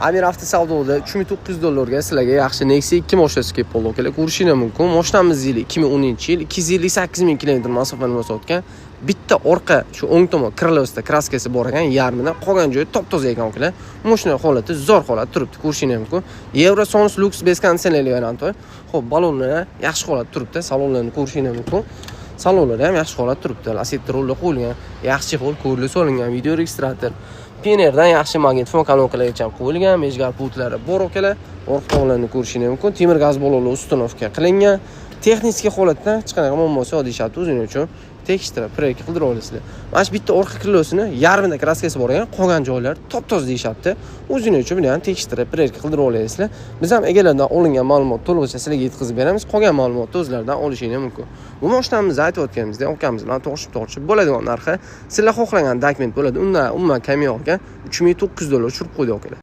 Amir Avto savdoda 3900 dollarga sizlarga yaxshi Nexia 2 mashinasi kelib qoldi, akalar. Ko'rishinglar mumkin. Mashinamiz yili 2010-yil, 258 ming kilometr masofani bosib o'tgan. Bitta orqa shu o'ng tomon крыло sida краска si bor ekan, yarmidan, qolgan joyi top-toza ekan, akalar. Mashina holati zo'r holat turibdi, ko'rishinglar mumkin. Yevro Sons Lux без кондиционер li varianti. Xo'p, balonlar yaxshi holat turibdi, salonlarni ko'rishinglar mumkin. Salonlar ham yaxshi holat turibdi. Lasetti rullar qo'yilgan, yaxshi чехол ko'rli solingan, видео регистратор. Pioneerdan yaxshi magnitofon kolonkalargacha ham qo'yilgan, межгар пульт lari bor, akalar. Orqa tomonlarni ko'rishinglar mumkin. Temir gaz ballonlar установка qilingan. Texnik holatda hech qanaqa muammosi yo'q deyishyapti, o'zing uchun tekshirib, проверка qildirib olasizlar. Mana shu bitta orqa крыло sini yarmida краска si bor ekan, qolgan joylari top-toza deyishyapti. O'zing uchun buni ham tekshirib, проверка qildirib olasizlar. Biz ham egalaridan olingan ma'lumot to'lig'icha sizlarga yetkazib beramiz. Qolgan ma'lumotni o'zlaridan olishinglar mumkin. Bu mashinamizni aytayotganimizda ukamiz bilan tortishib-tortishib bo'ladigan narxi, sizlar xohlagan документ bo'ladi. Undan umuman kami yo'q ekan. 3900 dollar tushirib qo'ydi, akalar.